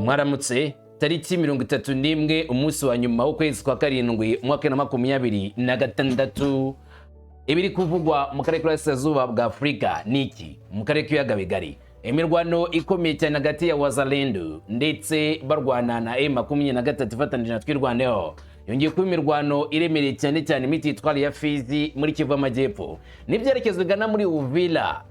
Mwaramutse. Tariki 31, umunsi wa nyuma w'ukwezi kwa karindwi, umwaka 2026. Ibiri kuvugwa mu karere k'Uburasirazuba bwa Afurika ni iki? Mu karere k'ibiyaga bigari, imirwano ikomeye cyane hagati ya Wazalendo ndetse barwana na M23 ifatanije na Twirwaneho yongeye kuba imirwano iremereye cyane cyane muri teritwari ya Fizi, muri Kivu y'Amajyepfo n'ibyerekezo bigana muri Uvira.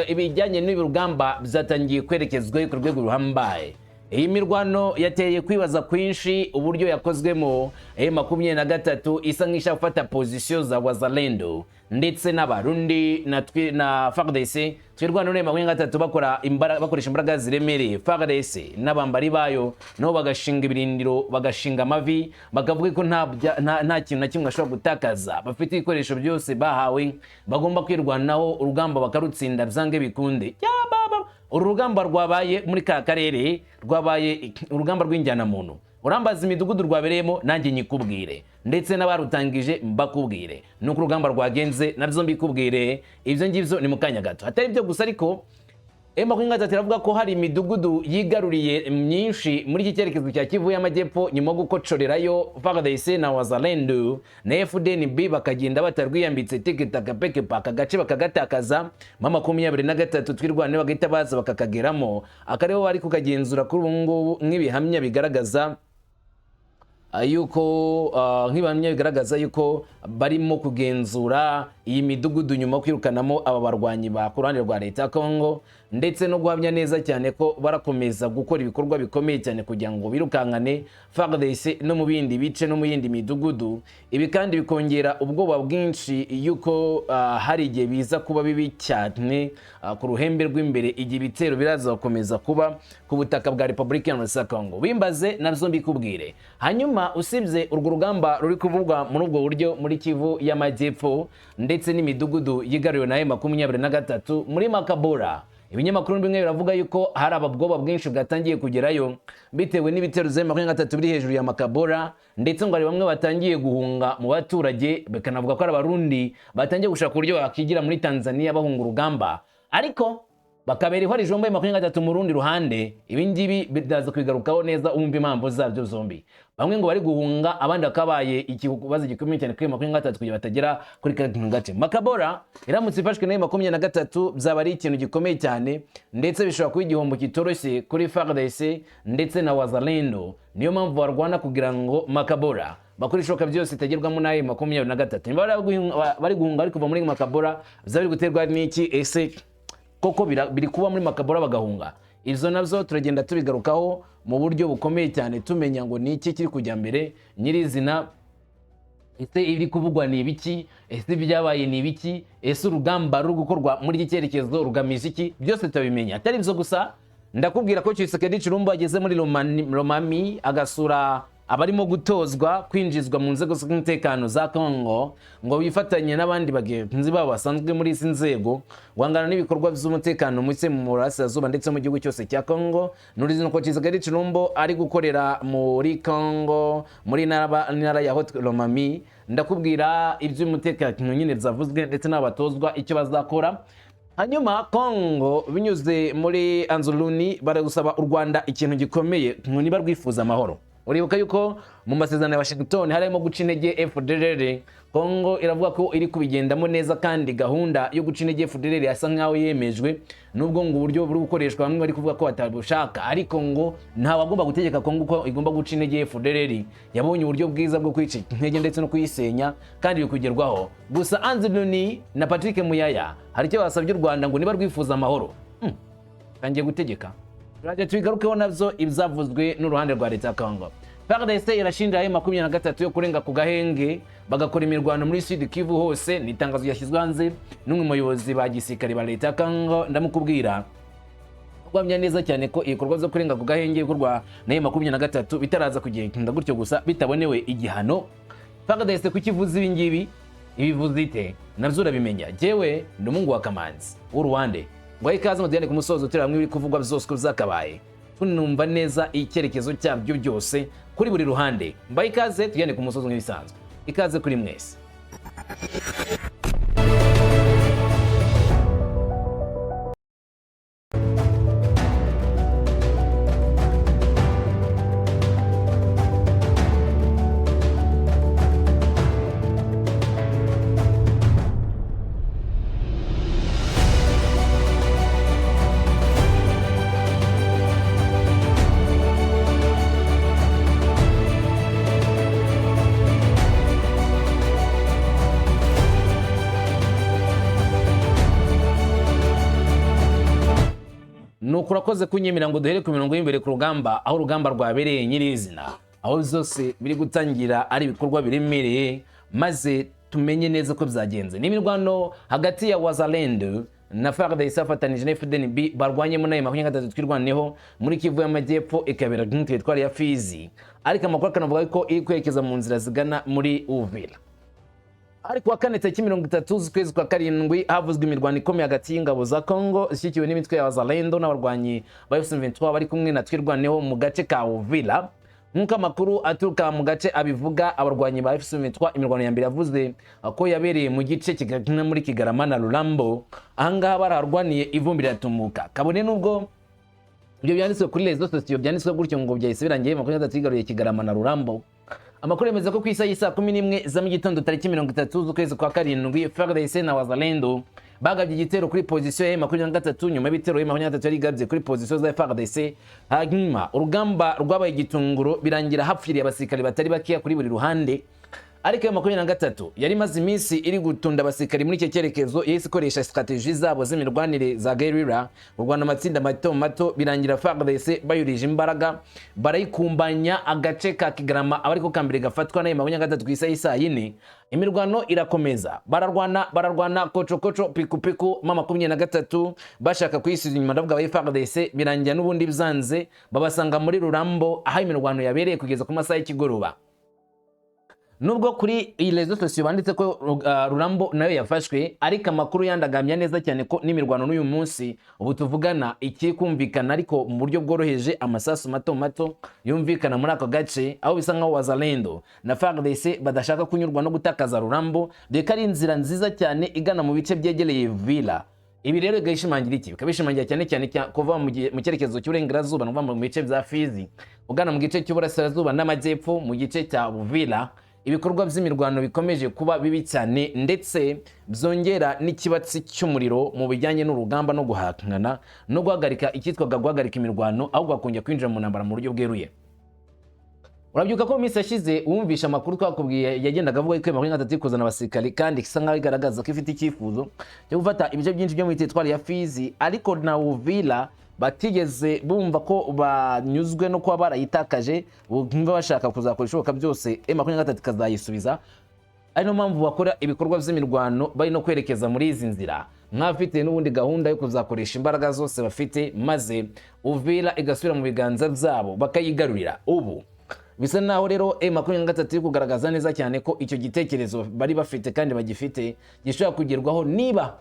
Ibijyanye n'urugamba byatangiye kwerekezwa ku rwego ruhambaye. Iyi mirwano yateye kwibaza kwinshi uburyo yakozwemo. M23 isa nk'ishaka gufata position za Wazalendo ndetse n'Abarundi na FARDC. Twirwaneho na 23 bakora imbaraga, bakoresha imbaraga ziremereye. FARDC n'abambari bayo nabo bagashinga ibirindiro, bagashinga amavi, bakavuga ko nta kintu na kimwe bashobora gutakaza. Bafite ibikoresho byose bahawe, bagomba kwirwanaho, urugamba bakarutsinda byange bikunde. Ya baba! Uru rugamba rwabaye muri ka karere rwabaye urugamba rw'injyanamuntu. Urambaza imidugudu rwabereyemo, nanjye nyikubwire, ndetse n'abarutangije mbakubwire, nuko urugamba rwagenze nabyo mbikubwire. Ibyo ngibyo ni mu kanya gato. Atari ibyo gusa ariko, M23 iravuga ko hari imidugudu yigaruriye myinshi muri iki cyerekezo cya Kivu y'Amajyepfo nyuma yo gukocorerayo FARDC na Wazalendo na FDNB, bakagenda batarwiyambitse tikitaka pekepa, aka gace bakagatakaza. M23 Twirwaneho bagahita baza bakakageramo, akariho bari kukagenzura kuri ubu ngubu, nk'ibihamya bigaragaza yuko barimo kugenzura iyi midugudu nyuma yo kwirukanamo aba barwanyi ba ku ruhande rwa leta ya Congo, ndetse no guhamya neza cyane ko barakomeza gukora ibikorwa bikomeye cyane kugira ngo birukankane FARDC no mu bindi bice no mu yindi midugudu. Ibi kandi bikongera ubwoba bwinshi yuko hari igihe biza kuba bibi cyane ku ruhembe rw'imbere, igihe ibitero biraza gukomeza kuba ku butaka bwa Repubulika Iharanira Congo. Bimbaze nabyo mbikubwire. Hanyuma usibye urwo rugamba ruri kuvugwa muri ubwo buryo muri Kivu y'Amajyepfo ndetse n'imidugudu yigaruriwe na M23 muri Makabora, ibinyamakuru bimwe biravuga yuko hari ababwoba bwinshi bwatangiye kugerayo bitewe n'ibitero za 23 biri hejuru ya Makabora, ndetse ngo hari bamwe batangiye guhunga mu baturage, bakanavuga ko ari Abarundi batangiye gushaka uburyo bakigira muri Tanzania bahunga urugamba, ariko bakabera ihwa rijomba 23 mu rundi ruhande. Ibi ngibi biraza kubigarukaho neza, umva impamvu zabyo zombi. Bamwe ngo bari guhunga, abandi bakabaye ikibazo gikomeye cyane kuri 23 kugira batagera kuri kano gace. Makabora iramutse ifashwe na 23 byaba ari ikintu gikomeye cyane, ndetse bishobora kuba igihombo kitoroshye kuri FARDC ndetse na Wazalendo. Niyo mpamvu barwana kugira ngo Makabora bakora ibishoboka byose itagerwamo n'ayo 23. Niba bari guhunga, bari kuva muri Makabora, byaba biri guterwa n'iki? Ese koko biri kuba muri Makabora bagahunga? Izo nabyo turagenda tubigarukaho mu buryo bukomeye cyane, tumenya ngo ni iki kiri kujya mbere nyirizina. Ese ibiri kuvugwa ni ibiki? Ese ibyabaye ni ibiki? Ese urugamba ruri gukorwa muri iki cyerekezo rugamije iki? Byose turabimenya. Atari ibyo gusa, ndakubwira ko Tshisekedi Tshilombo ageze muri Lomami, agasura abarimo gutozwa kwinjizwa mu nzego z'umutekano za Congo ngo bifatanye n'abandi bagenzi babo basanzwe muri izi nzego guhangana n'ibikorwa by'umutekano muke mu burasirazuba ndetse mu gihugu cyose cya Congo. N'uruzinduko Tshisekedi Tshilombo ari gukorera muri Congo, muri ntara ya Haut Lomami, ndakubwira iby'umutekano nyine byavuzwe ndetse n'abatozwa icyo bazakora. Hanyuma Congo binyuze muri Anzuluni baragusaba u Rwanda ikintu gikomeye ngo niba rwifuza amahoro. Uribuka yuko mu masezerano ya Washington harimo guca intege FDLR. Congo iravuga ko iri kubigendamo neza, kandi gahunda yo guca intege FDLR yasa nkaho yemejwe, nubwo ngo uburyo buri gukoreshwa bamwe bari kuvuga ko batabushaka, ariko ngo nta wagomba gutegeka Congo ko igomba guca intege FDLR. Yabonye uburyo bwiza bwo kwica intege ndetse no kuyisenya, kandi biri kugerwaho. Gusa Anzuluni na Patrick Muyaya hari icyo basabye u Rwanda ngo niba rwifuza amahoro, tangiye gutegeka. Turajya tubigarukeho nabyo, ibyavuzwe n'uruhande rwa leta ya Congo. FARDC irashinja ayo 23 yo kurenga ku gahenge, bagakora imirwano muri Sud Kivu hose. Ni itangazo ryashyizwe hanze n'umwe mu bayobozi ba gisirikare ba leta ya Congo. Ndamukubwira guhamya neza cyane ko ibikorwa byo kurenga ku gahenge bikorwa na 23 bitaraza kugenda gutyo gusa bitabonewe igihano. FARDC kuki ivuze ibi ngibi? Ibivuze ite? Nabyo urabimenya. Jyewe ndi umuhungu wa Kamanzi w'Uruwande, ngo ikaze ngo tugende ku musozo, turi hamwe ibiri kuvugwa byose uko byakabaye, tunumva neza icyerekezo cyabyo byose kuri buri ruhande. Mbaye ikaze, tugende ku musozo nk'ibisanzwe. Ikaze kuri mwese. Nuko urakoze kunyemera ngo duhere ku mirongo y'imbere ku rugamba, aho urugamba rwabereye nyirizina, aho zose biri gutangira ari ibikorwa biremereye, maze tumenye neza ko byagenze. Ni imirwano hagati ya Wazalendo na FARDC afatanije na FDNB barwanyemo nayo 23 Twirwaneho muri Kivu y'Amajyepfo, ikabera muri teritwari ya Fizi, ariko amakuru akanavuga ko iri kwerekeza mu nzira zigana muri Uvira. Ariko wa kane tariki 30 z'ukwezi kwa karindwi havuzwe imirwano ikomeye hagati y'ingabo za Congo zishyigikiwe n'imitwe ya Wazalendo n'abarwanyi ba M23 bari kumwe na Twirwaneho mu gace ka Uvira. Nk'uko amakuru aturuka mu gace abivuga, abarwanyi ba M23, imirwano ya mbere yavuze ko yabereye mu gice kigana muri Kigarama na Rurambo. Ahangaha baraharwaniye, ivumbi riratumuka. Kabone nubwo ibyo byanditswe kuri réseaux sociaux, byanditswe gutyo ngo byahise birangiye 23 yigaruye Kigarama na Rurambo, amakuru yemeza ko ku isaha y'isaa 11 za mu gitondo tariki 30 z'ukwezi kwa karindwi, FARDC na Wazalendo bagabye igitero kuri position ya 23, nyuma y'ibitero ya 23 yari igabye kuri position za FARDC. Hanyuma urugamba rwabaye igitunguro, birangira hapfiriye abasirikare batari bakeya kuri buri ruhande. Ariko iyo 23 yari imaze iminsi iri gutunda abasirikari muri icyo cyerekezo, yahise ikoresha stratégie zabo z'imirwanire za guerrilla, urwana amatsinda mato mato, birangira FARDC bayurije imbaraga, barayikumbanya. Agace ka Kigarama aba ariko kambere gafatwa na 23 ku isaha y'isaa 4. Imirwano irakomeza, bararwana, bararwana koco koco, piku piku, ma 23 bashaka kuyisubiza inyuma, ndavuga aba FARDC, birangira n'ubundi byanze, babasanga muri Rurambo aho imirwano yabereye kugeza ku masaha y'ikigoroba. Nubwo kuri iyi réseaux sociaux banditse ko Rurambo nayo yafashwe, ariko amakuru yandagamya neza cyane ko n'imirwano n'uyu munsi ubu tuvugana ikiri kumvikana, ariko mu buryo bworoheje, amasasu mato mato yumvikana muri ako gace, aho bisa nkaho Wazalendo na FARDC badashaka kunyurwa no gutakaza Rurambo, dore ko ari inzira nziza cyane igana mu bice byegereye Uvira. Ibi rero bigashimangira iki? Bikaba bishimangira cyane cyane kuva mu cyerekezo cy'uburengerazuba, ni ukuvuga mu bice bya Fizi, ugana mu gice cy'uburasirazuba n'amajyepfo, mu gice cya Uvira, ibikorwa by'imirwano bikomeje kuba bibi cyane, ndetse byongera n'ikibatsi cy'umuriro mu bijyanye n'urugamba no guhangana no guhagarika icyitwaga guhagarika imirwano, ahubwo bakongera kwinjira mu ntambara mu buryo bweruye. Urabyuka ko mu minsi yashize wumvisha amakuru twakubwiye yagendaga avuga ko 23 iri kuzana abasirikari, kandi isa nkaho igaragaza ko ifite icyifuzo cyo gufata ibice byinshi byo muri teritwari ya Fizi, ariko na Uvira batigeze bumva ko banyuzwe no kuba barayitakaje, bumva bashaka kuzakora ibishoboka byose M23 ikazayisubiza, ari niyo mpamvu bakora ibikorwa by'imirwano, bari no kwerekeza muri izi nzira nk'abafite n'ubundi gahunda yo kuzakoresha imbaraga zose bafite, maze Uvira igasubira mu biganza byabo, bakayigarurira. Ubu bisa naho rero M23 iri kugaragaza neza cyane ko icyo gitekerezo bari bafite kandi bagifite gishobora kugerwaho niba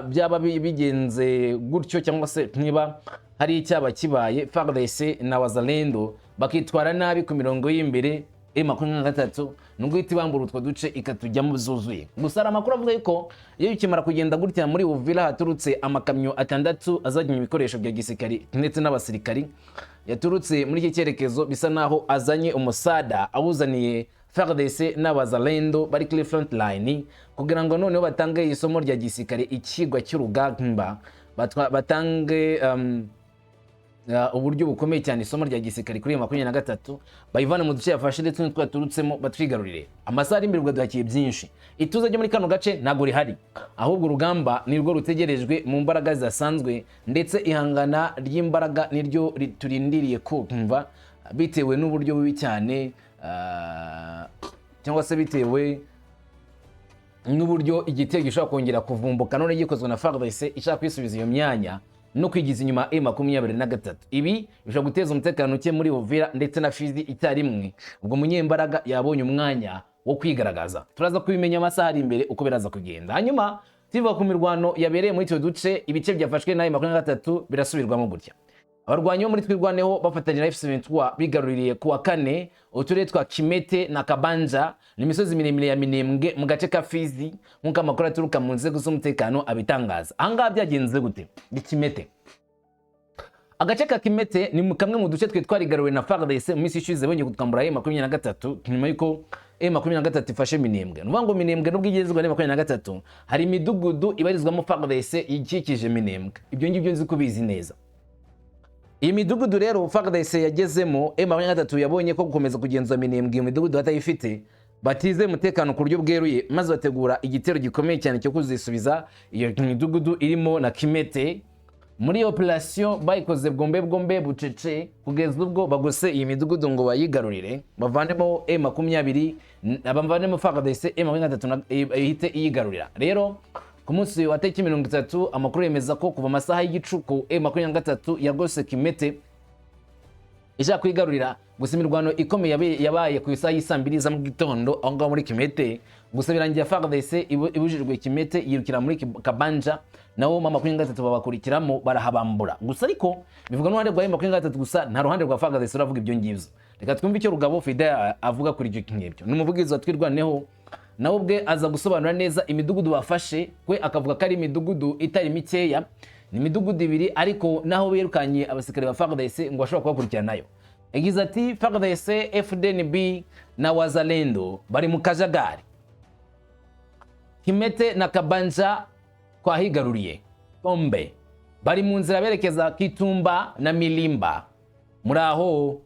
byaba bigenze gutyo, cyangwa se niba hari icyaba kibaye, FARDC na Wazalendo bakitwara nabi ku mirongo y'imbere, M23 nubwo ihita ibambura utwo duce ikatujyamo zuzuye. Gusa hari amakuru avuga yuko iyo bikimara kugenda gutya, muri Uvira haturutse amakamyo atandatu azanye ibikoresho bya gisirikari ndetse n'abasirikari, yaturutse muri iki cyerekezo, bisa naho azanye umusada awuzaniye FARDC n'Abazalendo bari kuri front line, kugira ngo noneho batange isomo rya gisirikare, ikigwa cy'urugamba, batange uburyo bukomeye cyane, isomo rya gisirikare kuri iyo 23, bayivane mu duce yafashe ndetse n'utwo yaturutsemo, batwigarurire. Amasaha ari imbere ubwo duhakiye byinshi. Ituze ryo muri kano gace ntabwo rihari, ahubwo urugamba nirwo rutegerejwe mu mbaraga zidasanzwe, ndetse ihangana ry'imbaraga niryo turindiriye kumva, bitewe n'uburyo bubi cyane, cyangwa se bitewe n'uburyo igitero gishobora kongera kuvumbuka none gikozwe na FARDC ishaka kwisubiza iyo myanya no kwigiza inyuma M23. Ibi bishobora guteza umutekano muke muri Uvira ndetse na Fizi icyarimwe. Ubwo munyembaraga yabonye umwanya wo kwigaragaza. Turaza kubimenya amasaha ari imbere uko biraza kugenda. Hanyuma tuvuga ku mirwano yabereye muri icyo duce, ibice byafashwe na M23 birasubirwamo gutya: abarwanyi bo muri Twirwaneho bafatanyije na AFC/M23 bigaruriye ku wa kane uturere twa Kimete na Kabanja n'imisozi miremire ya Minembwe mu gace ka Fizi, nk'uko amakuru aturuka mu nzego z'umutekano abitangaza. Ahangaha byagenze gute? Ni Kimete. Agace ka Kimete ni mu kamwe mu duce twe twarigaruwe na FARDC mu minsi ishize, bongeye kutwambura M23 nyuma y'uko M23 ifashe Minembwe. Ni ukuvuga ngo Minembwe nubwo igezwe na M23, hari imidugudu ibarizwamo FARDC ikikije Minembwe. Ibyo ngibyo nzi ko ubizi neza. Iyi midugudu rero FARDC yagezemo, M23 yabonye ko gukomeza kugenzura Minembwe iyo midugudu batayifite Batizeye umutekano ku buryo bweruye, maze bategura igitero gikomeye cyane cyo kuzisubiza iyo midugudu irimo na Kimete. Muri iyo operasiyo bayikoze bwombe bwombe, bucece, kugeza ubwo bagose iyi midugudu ngo bayigarurire, bavanemo M20, bavanemo FARDC, M23 ihite iyigarurira. Rero ku munsi wa tariki 30, amakuru yemeza ko kuva amasaha y'igicuku M23 yagose Kimete ishaka kwigarurira. Gusa imirwano ikomeye yabaye ku isaha y'i 2:00 za mu gitondo aho ngaho muri Kimete. Gusa birangiye FARDC ibujijwe Kimete, yirukira muri Kabanja, nabo M23 babakurikiramo, barahabambura. Gusa ariko bivuga n'uruhande rwa M23 gusa, nta ruhande rwa FARDC ruravuga ibyo ngibyo. Reka twumve icyo Rugabo Fidel avuga kuri ibyo ngibyo. Ni umuvugizi wa Twirwaneho, nawe ubwe aza gusobanura neza imidugudu bafashe, we akavuga ko ari imidugudu itari mikeya, ni imidugudu ibiri, ariko naho birukanye abasirikare ba FARDC ngo bashobora kubakurikirana nayo. Yagize ati: "FARDC, FDNB na Wazalendo bari mu kajagari. Kimete na Kabanja twahigaruriye Kombe, bari mu nzira berekeza Kitumba na Milimba. Muri aho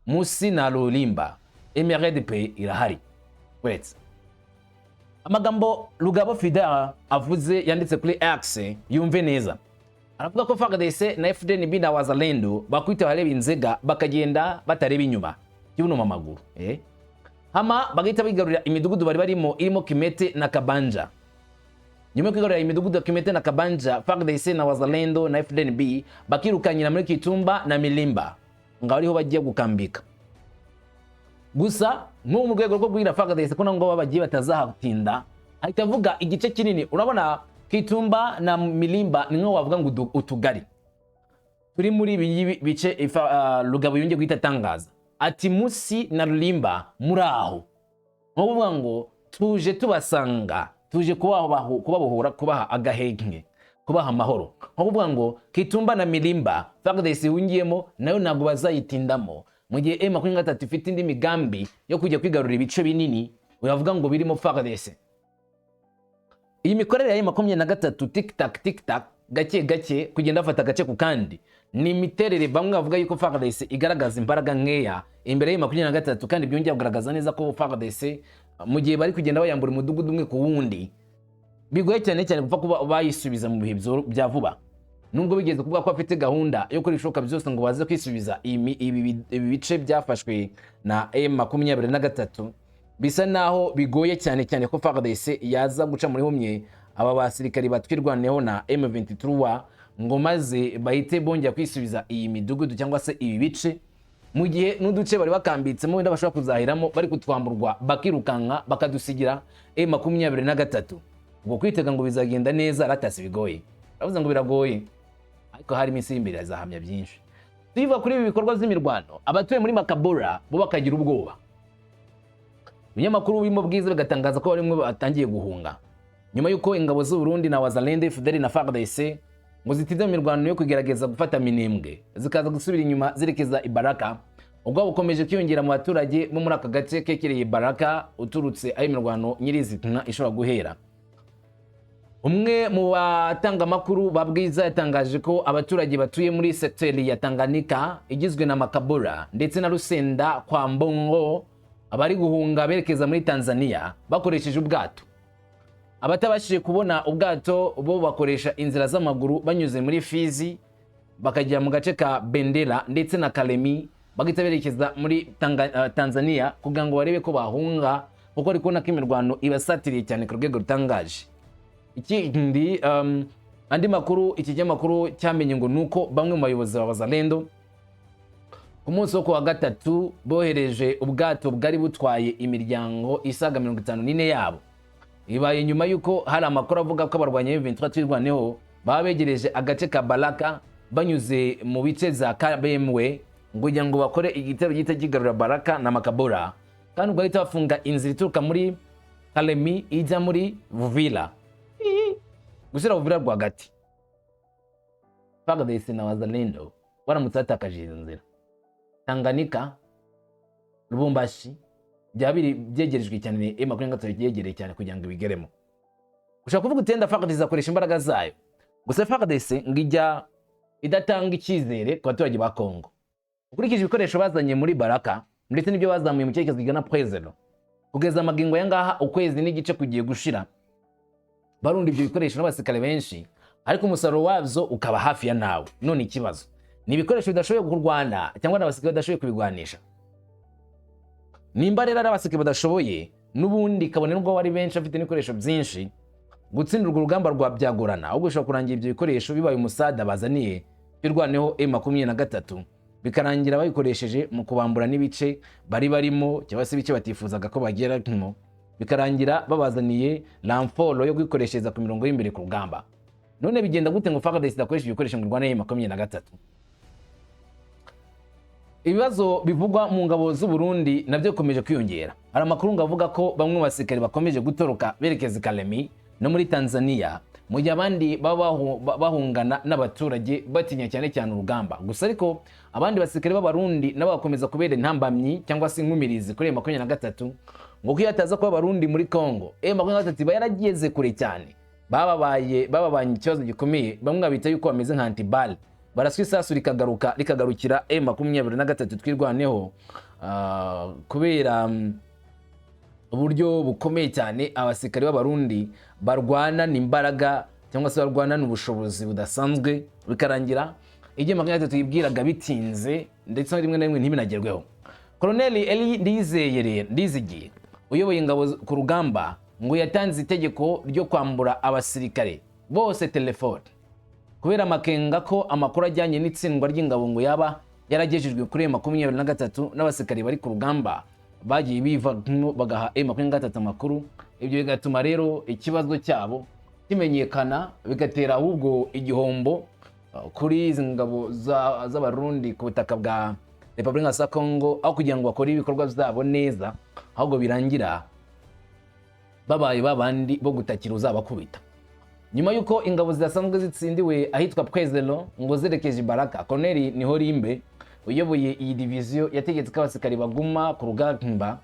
musi na Rulimba MRDP irahari." Uretse amagambo Rugabo Fidel avuze yanditse kuri X, yumve neza, aravuga ko FARDC na FDNB na Wazalendo bakwita bareba inzega, bakagenda batareba inyuma, kibuno amaguru, hama bagahita bigarurira imidugudu bari barimo irimo Kimete na Kabanja. Nyuma yo kwigarurira imidugudu ya Kimete na Kabanja, FARDC na Wazalendo na FDNB bakirukanyira muri Kitumba na Milimba, ngo ariho bagiye gukambika. Gusa nko mu rwego rwo kubwira FARDC ko nabo bagiye batazahatinda, ahita avuga igice kinini. Urabona Kitumba na Milimba ni nko wavuga ngo utugari turi muri ibi bice. Rugabo yongeye guhita atangaza ati: "Musi na Rulimba muri aho, nko kuvuga ngo tuje tubasanga, tuje kubabohora, kubaha agahenge, kubaha amahoro." Nko kuvuga ngo Kitumba na Milimba FARDC wingiyemo nayo ntabwo bazayitindamo, mu gihe M23 ifite indi migambi yo kujya kwigarurira ibice binini uravuga ngo birimo FARDC. Iyi mikorere ya M23, tic tac tic tac, gake gake, kugenda bafata agace ku kandi, ni imiterere bamwe bavuga yuko FARDC igaragaza imbaraga nkeya imbere ya M23, kandi byongera kugaragaza neza ko FARDC, mu gihe bari kugenda bayambura umudugudu umwe ku wundi, bigoye cyane cyane gupfa kuba bayisubiza mu bihe bya vuba, nubwo bigeze kuvuga ko bafite gahunda yo gukora ibishoboka byose ngo baze kwisubiza ibi bice byafashwe na M23. Bisa naho bigoye cyane cyane ko FARDC yaza guca muri humye aba basirikari batwirwaneho na M23 ngo maze bahite bongera kwisubiza iyi midugudu cyangwa se ibi bice, mu gihe n'uduce bari bakambitsemo wenda bashobora kuzahiramo bari kutwamburwa, bakirukanka bakadusigira M23. Ubwo kwitega ngo bizagenda neza ratasi bigoye, baravuze ngo biragoye, ariko hari iminsi y'imbere azahamya byinshi. Tuyiva kuri ibi bikorwa by'imirwano, abatuye muri Makabura bo bakagira ubwoba. Ibinyamakuru birimo Bwiza bigatangaza ko barimo batangiye guhunga nyuma y'uko ingabo z'u Burundi na Wazalendo, FDL na FARDC ngo zitinze mu mirwano yo kugerageza gufata Minembwe, zikaza gusubira inyuma zerekeza i Baraka. Ubwo bukomeje kwiyongera mu baturage bo muri aka gace kekereye Baraka uturutse aho imirwano nyirizina ishobora guhera. Umwe mu batangamakuru ba Bwiza yatangaje ko abaturage batuye muri sekiteri ya Tanganyika igizwe na Makabura ndetse na Rusenda kwa Mbongo abari guhunga berekeza muri Tanzania bakoresheje ubwato. Abatabashije kubona ubwato bo bakoresha inzira z'amaguru banyuze muri Fizi, bakajya mu gace ka Bendera ndetse na Kalemi, bagahita berekeza muri Tanzania kugira ngo barebe ko bahunga, kuko bari kubona ko imirwano ibasatiriye cyane ku rwego rutangaje. Ikindi, andi makuru iki kinyamakuru cyamenye ngo nuko bamwe mu bayobozi ba Wazalendo ku munsi wo kuwa gatatu bohereje ubwato bwari butwaye imiryango isaga 54 yabo. Ibaye nyuma y'uko hari amakuru avuga ko abarwanyi M23 Twirwaneho baba begereje agace ka Baraka banyuze mu bice za KBMW, ngo kugira ngo bakore igitero gihita kigarura Baraka na Makabura, kandi ubwo bahita bafunga inzira ituruka muri Kalemi ijya muri Vuvira, gushyira Vuvira rwagati. FARDC na Wazalendo baramutse batakaje izi nzira, Tanganyika, Lubumbashi byaba biri byegerejwe cyane, M23 byegereye cyane kugira ngo ibigeremo. Ushobora kuvuga uti wenda FARDC izakoresha imbaraga zayo. Gusa FARDC ngo ijya idatanga icyizere ku baturage ba Congo ukurikije ibikoresho bazanye muri Baraka ndetse n'ibyo bazamuye mu cyerekezo kigana Prezero. Kugeza amagingo ya ngaha, ukwezi n'igice kugiye gushira barunda ibyo bikoresho n'abasirikare benshi, ariko umusaruro wabyo ukaba hafi ya nawe. None ikibazo ni ibikoresho bidashoboye kurwana cyangwa n'abasirikare badashoboye kubigwanisha? Nimba rero ari abasirikare badashoboye, n'ubundi kabone nubwo bari benshi, bafite n'ibikoresho byinshi, gutsinda urwo rugamba rwa byagorana. Ahubwo bishobora kurangira ibyo bikoresho bibaye umusada bazaniye Twirwaneho M23, bikarangira babikoresheje mu kubambura n'ibice bari barimo cyangwa se ibice batifuzaga ko bageramo, bikarangira babazaniye renfort yo kwikoreshereza ku mirongo y'imbere ku rugamba. None bigenda gute ngo FARDC idakoresha ibikoresho ngo irwane M23? Ibibazo bivugwa mu ngabo z'u Burundi nabyo bikomeje kwiyongera. Hari amakuru ngo avuga ko bamwe mu basirikare bakomeje gutoroka berekeza i Kalemi no muri Tanzania, mu gihe abandi baba bahungana n'abaturage batinya cyane cyane urugamba gusa. Ariko abandi basirikare b'Abarundi nabo bakomeza kubera intambamyi cyangwa se inkumirizi kuri M23, ngo ko iyo hataza kuba Abarundi muri Congo, M23 iba yarageze kure cyane. Bababanye ikibazo gikomeye. Bamwe babita yuko bameze nka anti-balles, baraswa isasu rikagaruka, rikagarukira M23 Twirwaneho, kubera uburyo bukomeye cyane abasirikare b'Abarundi barwanana imbaraga cyangwa se barwanana ubushobozi budasanzwe, bikarangira ibyo 23 yibwiraga bitinze, ndetse rimwe na rimwe ntibinagerweho. Koloneli Eli Ndizeye rero, Ndizigiye, uyoboye ingabo ku rugamba, ngo yatanze itegeko ryo kwambura abasirikare bose telefone kubera amakenga ko amakuru ajyanye n'itsindwa ry'ingabo ngo yaba yaragejejwe kuri M23 n'abasirikare bari ku rugamba bagiye bivamo bagaha M23 amakuru. Ibyo bigatuma rero ikibazo cyabo kimenyekana, bigatera ahubwo igihombo kuri izi ngabo z'Abarundi ku butaka bwa Repubulika ya Congo. Aho kugira ngo bakore ibikorwa byabo neza, ahubwo birangira babaye babandi bo gutakira uzabakubita. Nyuma y'uko ingabo zidasanzwe zitsindiwe ahitwa Pwezelo ngo zerekeje Baraka, Colonel Nihorimbe uyoboye iyi diviziyo yategetse ko abasirikari baguma ku rugamba,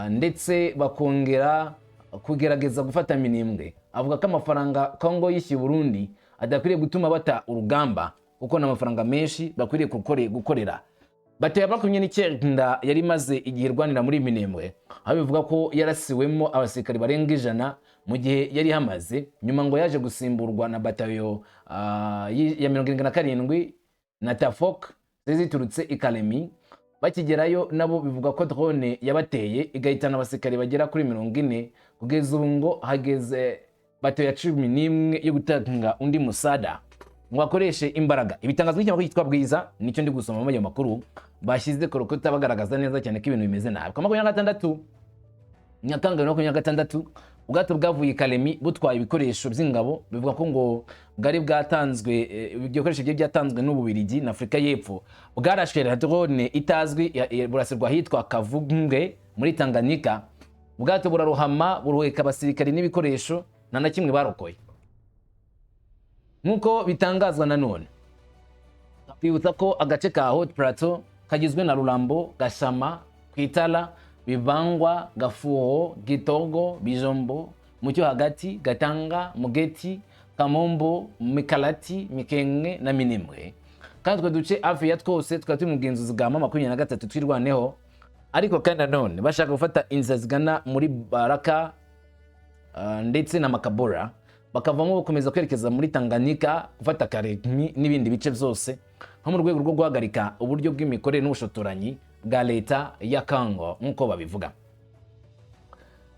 ndetse bakongera kugerageza gufata Minembwe. Avuga ko amafaranga Congo yishyuye Burundi adakwiriye gutuma bata urugamba, kuko ni amafaranga menshi bakwiriye gukorera. Batayo ya 29 yari imaze igihe irwanira muri Minembwe, aho bivuga ko yarasiwemo abasirikari barenga 100 mu gihe yari ihamaze. Nyuma ngo yaje gusimburwa na batayo ya 77 na Tafok zari ziturutse i Kalemi. Bakigerayo nabo bivuga ko drone yabateye igahitana abasirikari bagera kuri 40. Kugeza ubu ngo hageze batayo ya 11 yo gutanga undi musada ngo bakoreshe imbaraga. Ibitangazwa n'ikinyamakuru cyitwa Bwiza, nicyo ndi gusoma muri ayo makuru bashyize ku rukuta, bagaragaza neza cyane ko ibintu bimeze nabi. Ku 26 Nyakanga 2026, ubwato bwavuye i Kalemi butwaye ibikoresho by'ingabo, bivuga ko ngo bwari bwatanzwe, ibyo bikoresho byari byatanzwe n'Ububirigi na Afurika y'Epfo, bwarashwe na drone itazwi, burasirwa ahitwa Kavungwe muri Tanganyika. Ubwato burarohama, buruheka abasirikari n'ibikoresho, nta na kimwe barokoye nk'uko bitangazwa. Nanone twibutsa ko agace ka Haut Plateau kagizwe na Rurambo, Gashama, Kwitala, Bibangwa, Gafuho, Gitogo, Bijombo, Mucyo hagati, Gatanga, Mugeti, Kamombo, Mikalati, Mikenke na Minembwe. Kandi utwo duce hafi ya twose tukaba turi mu bugenzuzi bwa M23 Twirwaneho. Ariko kandi nanone bashaka gufata inzira zigana muri Baraka ndetse na Makabora, bakavamo bakomeza kwerekeza muri Tanganyika gufata Kalemi n'ibindi bice byose, nko mu rwego rwo guhagarika uburyo bw'imikorere n'ubushotoranyi bwa leta ya Congo nk'uko babivuga.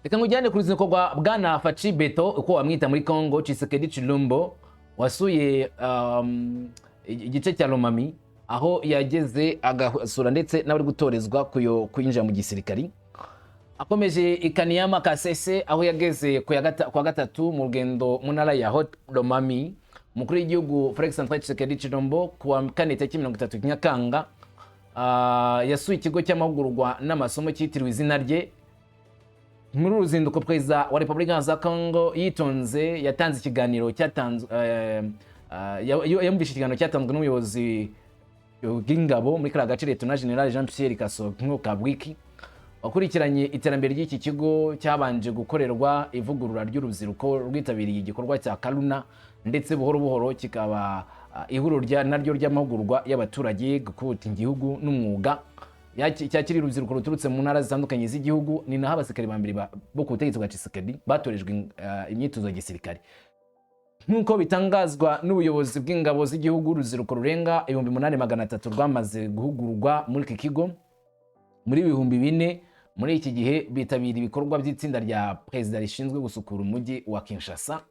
Reka nkujyane ku ruzinduko rwa bwana Fatshi Béton, uko wamwita muri Congo, Tshisekedi Tshilombo, wasuye igice cya Lomami, aho yageze agasura ndetse n'abari gutorezwa kwinjira mu gisirikari. Akomeje i Kaniyama Kasese, aho yageze ku ya gatatu mu rugendo mu ntara ya Haut Lomami. Umukuru w'igihugu Felix Antoine Tshisekedi Tshilombo, ku wa kane tariki 30 Nyakanga, yasuye ikigo cy'amahugurwa n'amasomo cyitiriwe izina rye. Muri uru ruzinduko, Perezida wa Repubulika za Congo yitonze yatanze ikiganiro cyatanzwe, yumvise ikiganiro cyatanzwe n'umuyobozi bw'ingabo muri kariya gace, Lieutenant General Jean Pierre Kasongo Kabwiki, wakurikiranye iterambere ry'iki kigo cyabanje gukorerwa ivugurura ry'urubyiruko rwitabiriye igikorwa cya Karuna, ndetse buhoro buhoro kikaba ihuriro rya naryo ry'amahugurwa y'abaturage, gukubita igihugu n'umwuga. Cyakira urubyiruko ruturutse mu ntara zitandukanye z'igihugu. Ni naho abasirikare ba mbere bo ku butegetsi bwa Tshisekedi batorejwe imyitozo ya gisirikare. Nk'uko bitangazwa n'ubuyobozi bw'ingabo z'igihugu, urubyiruko rurenga 8300 rwamaze guhugurwa muri iki kigo. Muri 4000 muri iki gihe bitabira ibikorwa by'itsinda rya perezida rishinzwe gusukura umujyi wa Kinshasa.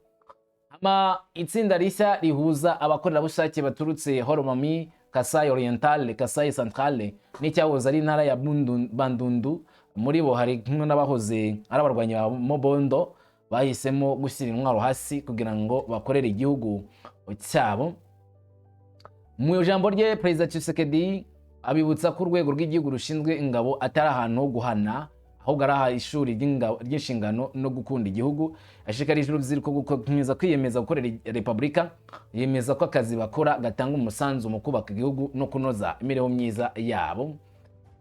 Ama itsinda rishya rihuza abakorerabushake baturutse Haut-Lomami, Kasai Oriental, Kasai Central n'icyahoze ari intara ya Bandundu. Muri bo hari kumwe n'abahoze ari abarwanyi ba Mobondo bahisemo gushyira intwaro hasi kugira ngo bakorere igihugu cyabo. Mu ijambo rye, Perezida Tshisekedi abibutsa ko urwego rw'igihugu rushinzwe ingabo atari ahantu ho guhana, ahubwo ari aha ishuri ry'inshingano no gukunda igihugu. Ashishikarije urubyiruko gukomeza kwiyemeza gukorera repubulika, yemeza ko akazi bakora gatanga umusanzu mu kubaka igihugu no kunoza imibereho myiza yabo.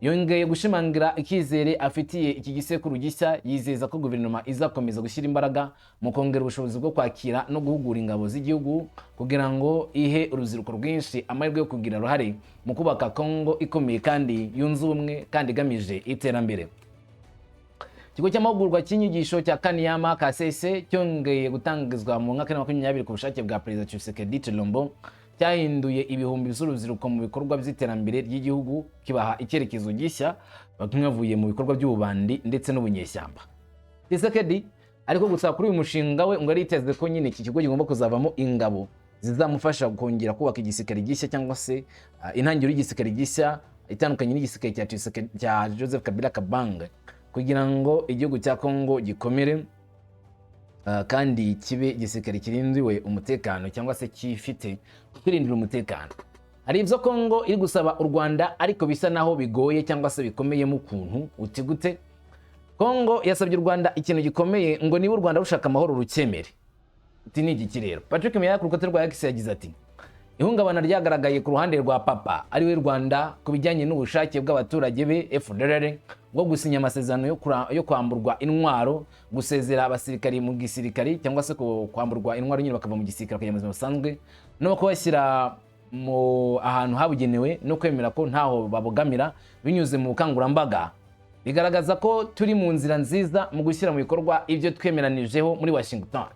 Yongeye gushimangira icyizere afitiye iki gisekuru gishya, yizeza ko guverinoma izakomeza gushyira imbaraga mu kongera ubushobozi bwo kwakira no guhugura ingabo z'igihugu, kugira ngo ihe urubyiruko rwinshi amahirwe yo kugira uruhare mu kubaka Kongo ikomeye kandi yunze ubumwe kandi igamije iterambere. Ikigo cy'amahugurwa cy'inyigisho cya Kaniama Kasese cyongeye gutangizwa mu mwaka wa 2020 ku bushake bwa Perezida Tshisekedi Tshilombo, cyahinduye ibihumbi by'urubyiruko mu bikorwa by'iterambere ry'igihugu, kibaha icyerekezo gishya, bamwe bavuye mu bikorwa by'ububandi ndetse n'ubunyeshyamba. Tshisekedi ariko gusa kuri uyu mushinga we ngo yari ko nyine iki kigo kigomba kuzavamo ingabo zizamufasha kongera kubaka igisirikare gishya, cyangwa se intangiriro y'igisirikare gishya itandukanye n'igisirikare cya cya Joseph Kabila Kabange, kugira ngo igihugu cya Congo gikomere kandi kibe igisirikare kirindiwe umutekano, cyangwa se gifite kwirindira umutekano. Hari ibyo Congo iri gusaba u Rwanda, ariko bisa naho bigoye cyangwa se bikomeyemo ukuntu. Uti gute? Congo yasabye u Rwanda ikintu gikomeye, ngo niba u Rwanda rushaka amahoro rukemere. Uti ni igiki rero? Patrick Muyaya ku rukuta rwa X yagize ati: "Ihungabana ryagaragaye ku ruhande rwa papa, ariwe Rwanda, ku bijyanye n'ubushake bw'abaturage be FDLR bwo gusinya amasezerano yo kwamburwa intwaro, gusezera abasirikari mu gisirikari, cyangwa se kwamburwa intwaro nyine bakava mu gisirikare bakajya mu buzima busanzwe, no kubashyira mu ahantu habugenewe, no kwemera ko ntaho babogamira binyuze mu bukangurambaga, bigaragaza ko turi mu nzira nziza mu gushyira mu bikorwa ibyo twemeranijeho muri Washington."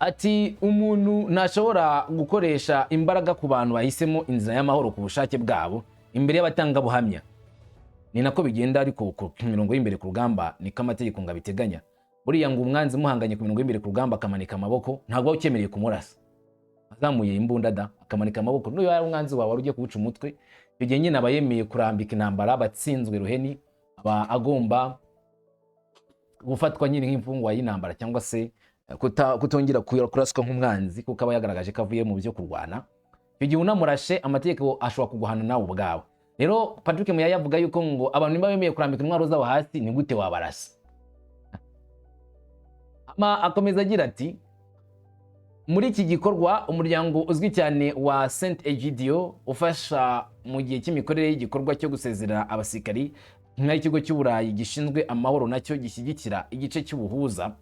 Ati: "Umuntu ntashobora gukoresha imbaraga ku bantu bahisemo inzira y'amahoro ku bushake bwabo imbere y'abatangabuhamya. Ni nako bigenda, ariko ku mirongo y'imbere ku rugamba niko amategeko ngo abiteganya. Buriya ngo umwanzi muhanganye ku mirongo y'imbere ku rugamba akamanika amaboko, ntabwo waba ucyemereye kumurasa azamuye imbunda da. Akamanika amaboko, n'uyu yari umwanzi wawe wari ugiye kuwuca umutwe, icyo gihe nyine aba yemeye kurambika intambara, abatsinzwe ruheni, aba agomba gufatwa nyine nk'imfungwa y'intambara, cyangwa se kutongera kuraswa nk'umwanzi, kuko aba yagaragaje ko avuye mu byo kurwana. Icyo gihe unamurashe, amategeko ashobora kuguhana nawe ubwawe." Rero Patrick Muyaya avuga yuko ngo abantu niba bemeye kurambika intwaro zabo hasi, ni gute wabarasa? Ama akomeza agira ati: "Muri iki gikorwa, umuryango uzwi cyane wa Saint Egidio ufasha mu gihe cy'imikorere y'igikorwa cyo gusezerera abasirikari, nk'ikigo cy'Uburayi gishinzwe amahoro nacyo gishyigikira igice cy'ubuhuza."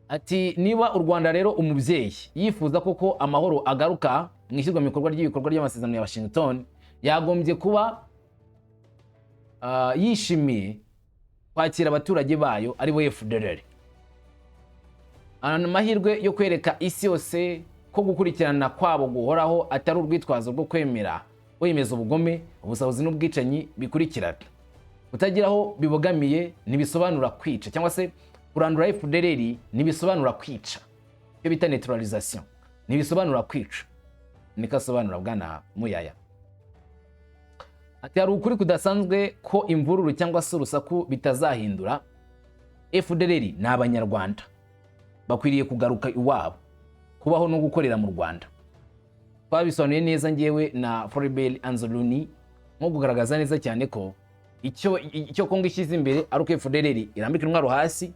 Ati: "Niba u Rwanda rero umubyeyi yifuza koko amahoro agaruka mu ishyirwa mu bikorwa ry'ibikorwa ry'amasezerano ya Washington, yagombye kuba yishimiye kwakira abaturage bayo, aribo FDLR. Amahirwe yo kwereka isi yose ko gukurikirana kwabo guhoraho atari urwitwazo rwo kwemera wemeza ubugome, ubusahuzi n'ubwicanyi bikurikirana. Kutagira aho bibogamiye ntibisobanura kwica, cyangwa se kurandura FDLR ntibisobanura kwica. Icyo bita neutralisation ntibisobanura kwica." Niko asobanura Bwana Muyaya. Ati: "Hari ukuri kudasanzwe ko imvururu cyangwa se urusaku bitazahindura. FDLR ni Abanyarwanda, bakwiriye kugaruka iwabo, kubaho no gukorera mu Rwanda. Twabisobanuye neza ngewe na Floribert Anzuluni, nko kugaragaza neza cyane ko icyo Kongo ishyize imbere ari uko FDLR irambika intwaro hasi,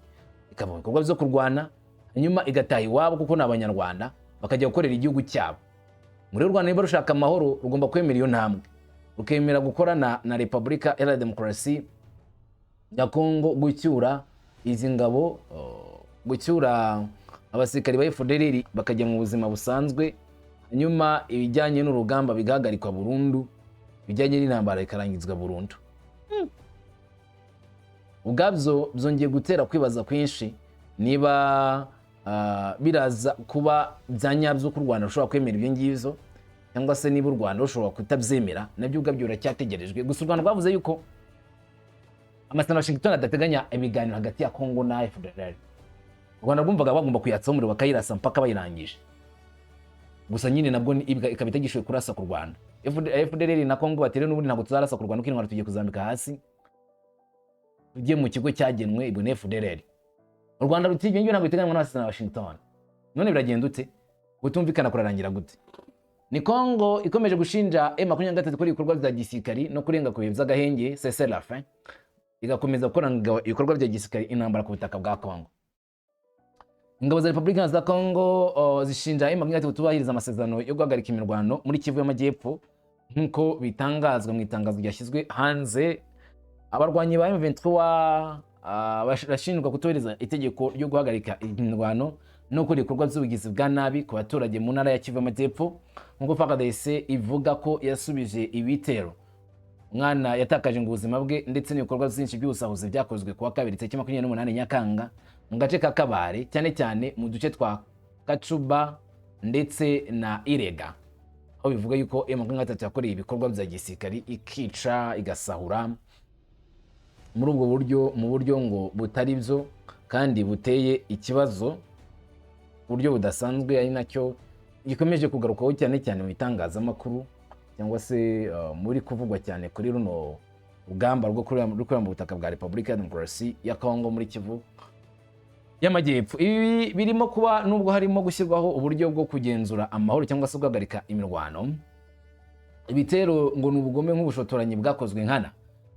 ikava mu bikorwa byo kurwana, hanyuma igataha iwabo, kuko ni Abanyarwanda, bakajya gukorera igihugu cyabo. Muri Rwanda, niba rushaka amahoro, rugomba kwemera iyo ntambwe, rukemera gukorana na Repubulika Iharanira Demokarasi ya Kongo gucyura izi ngabo, gucyura abasirikari ba FDLR bakajya mu buzima busanzwe, hanyuma ibijyanye n'urugamba bigahagarikwa burundu." Bijyanye n'intambara ikarangizwa burundu. Ubwabyo byongeye gutera kwibaza kwinshi niba biraza kuba bya nyabyo ko u Rwanda rushobora kwemera ibyo ngibyo, cyangwa se niba u Rwanda rushobora kutabyemera. Nabyo ubwabyo biracyategerejwe. Gusa u Rwanda rwavuze yuko amasezerano ya Washington adateganya ibiganiro hagati ya Congo na FDLR. U Rwanda rwumvaga bagomba kuyatsaho umuriro, bakayirasa mpaka bayirangije. Gusa nyine nabwo ikaba itagishoboye kurasa ku Rwanda. FDLR na Congo bati: "Rero n'ubundi ntabwo tuzarasa ku Rwanda, kuko intwaro tugiye kuzambika hasi, tujye mu kigo cyagenwe." Ibwo ni FDLR. U Rwanda ruti: "Ibyo ngibyo ntabwo biteganywa n'amasezerano ya Washington." None biragenda ute? Kutumvikana kurarangira gute? Ni Congo ikomeje gushinja M23 gukora ibikorwa bya gisirikari no kurenga ku bihe by'agahenge, cessez-le-feu, igakomeza gukora ibikorwa bya gisirikari, intambara ku butaka bwa Congo. Ingabo za Repubulika za Congo zishinja M23 kutubahiriza amasezerano yo guhagarika imirwano muri Kivu y'Amajyepfo, nk'uko bitangazwa mu itangazo ryashyizwe hanze. Abarwanyi ba M23 barashinjwa kutubahiriza itegeko ryo guhagarika imirwano no gukora ibikorwa by'ubugizi bwa nabi ku baturage mu ntara ya Kivu y'Amajyepfo, nk'uko FARDC ivuga ko yasubije ibitero. Umwana yatakaje ngo ubuzima bwe, ndetse n'ibikorwa byinshi by'ubusahuzi byakozwe kuwa kabiri tariki 28 Nyakanga mu gace ka Kabare, cyane cyane mu duce twa Kacuba ndetse na Irega, aho bivuga yuko M23 yakoreye ibikorwa bya gisirikari, ikica, igasahura muri ubwo buryo, mu buryo ngo butari byo kandi buteye ikibazo ku buryo budasanzwe, ari nacyo gikomeje kugarukwaho cyane cyane mu itangazamakuru, cyangwa se muri kuvugwa cyane kuri runo rugamba rwo kurira mu butaka bwa Repubulika ya Demokarasi ya Kongo muri Kivu y'Amajyepfo. Ibi birimo kuba nubwo harimo gushyirwaho uburyo bwo kugenzura amahoro cyangwa se guhagarika imirwano. Ibitero ngo ni ubugome nk'ubushotoranyi bwakozwe nkana.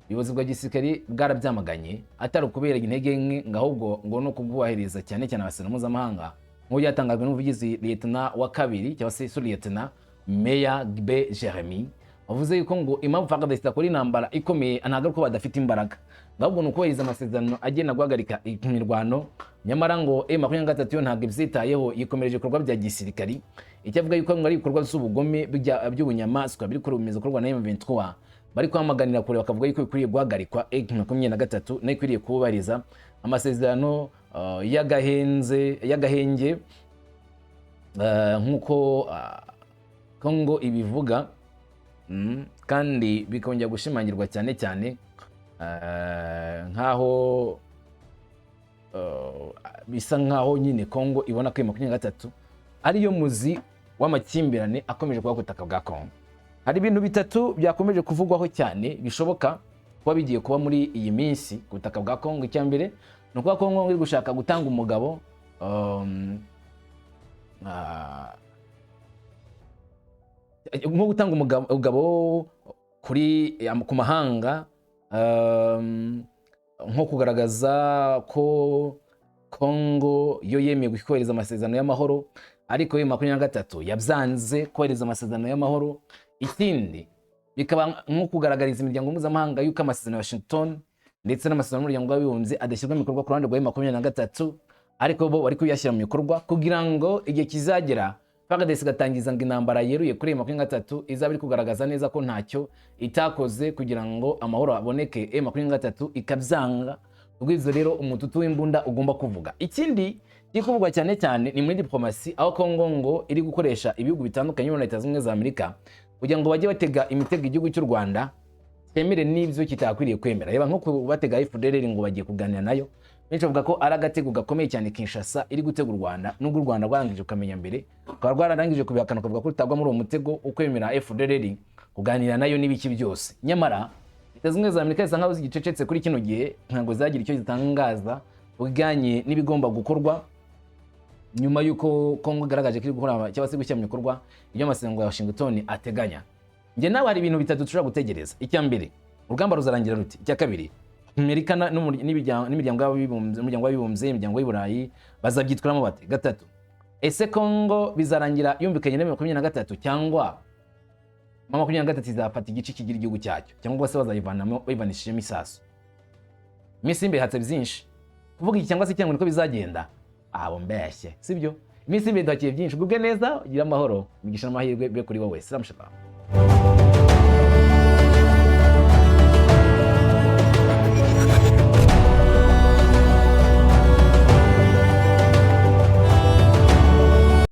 Ubuyobozi bwa gisirikari bwarabyamaganye, atari ukubera intege nke ngo, ahubwo ngo no kubwubahiriza cyane cyane amasezerano mpuzamahanga, nk'uko byatangajwe n'umuvugizi liyetona wa kabiri cyangwa se sous-lieutenant Meya Gbe Jeremy, wavuze yuko ngo impamvu FARDC itakora intambara ikomeye ntabwo ari uko badafite imbaraga, ahubwo ni ukubahiriza amasezerano agenda guhagarika imirwano. Nyamara ngo M23 yo ntabwo ibyitayeho, yikomereje ibikorwa bya gisirikari. Icyo avuga yuko ngo ari ibikorwa by'ubugome by'ubunyamaswa biri kurumeza gukorwa na M23, bari kwamaganira kure, bakavuga yuko bikwiriye guhagarikwa, M23 nayo ikwiriye kubahiriza amasezerano y'agahenze y'agahenge, nk'uko Congo ibivuga. Kandi bikongera gushimangirwa cyane cyane nk'aho bisa nk'aho nyine Congo ibona ko 23 ariyo muzi w'amakimbirane akomeje kuba ku butaka bwa Congo. Hari ibintu bitatu byakomeje kuvugwaho cyane bishoboka kuba bigiye kuba muri iyi minsi ku butaka bwa Congo. Icya mbere ni ukuba Congo iri gushaka gutanga umugabo, nko gutanga umugabo ku mahanga, nko kugaragaza ko Congo yo yemeye kubahiriza amasezerano y'amahoro, ariko yo 23 yabyanze kubahiriza amasezerano y'amahoro. Ikindi bikaba nko kugaragariza imiryango mpuzamahanga yuko amasezerano ya Washington ndetse n'amasezerano y'Umuryango w'Abibumbye adashyirwa mu bikorwa ku ruhande rwa 23, ariko bo bari kuyashyira mu bikorwa, kugira ngo igihe kizagera FARDC igatangiza ngo intambara yeruye kuri 23, izaba iri kugaragaza neza ko ntacyo itakoze kugira ngo amahoro aboneke, M23 ikabyanga. Ubwo rero umututu w'imbunda ugomba kuvuga. Ikindi kiri kuvugwa cyane cyane ni muri diplomasi, aho Congo ngo iri gukoresha ibihugu bitandukanye muri Leta Zunze Ubumwe za Amerika kugira ngo bajye batega imitego igihugu cy'u Rwanda cyemere n'ibyo kitakwiriye kwemera. Reba nko kubatega FDLR ngo bagiye kuganira nayo. Benshi bavuga ko ari agatego gakomeye cyane Kinshasa iri gutega u Rwanda, nubwo u Rwanda rwarangije kukamenya mbere, rukaba rwararangije kubihakana, rukavuga ko rutagwa muri uwo mutego wo kwemera FDLR kuganira nayo n'ibiki byose. Nyamara Leta Zunze Ubumwe za Amerika zisa nkaho zigicecetse kuri kino gihe, ntabwo zagira icyo zitangaza bijyanye n'ibigomba gukorwa nyuma y'uko Kongo igaragaje ko iri gukora cyangwa se gushyira mu bikorwa ibyo amasezerano ya Washington ateganya. Njye nawe hari ibintu bitatu dushobora gutegereza. Icya mbere, urugamba ruzarangira rute? Icya kabiri, Amerika n'imiryango y'abibumbye, umuryango w'Abibumbye, imiryango y'i Burayi bazabyitwaramo bate? Gatatu, ese Kongo bizarangira yumvikanye na 23, cyangwa 23 izafata igice kigira igihugu cyacyo, cyangwa se bazayivanamo bayivanishijemo isasu? Iminsi y'imbere hatse byinshi kuvuga iki cyangwa se cyangwa niko bizagenda. Abo mbeshye sibyo? Iminsi y'imbere duhakiye byinshi. Ugubwe neza, ugire amahoro, imigisha n'amahirwe be kuri wowe. Salam shalom.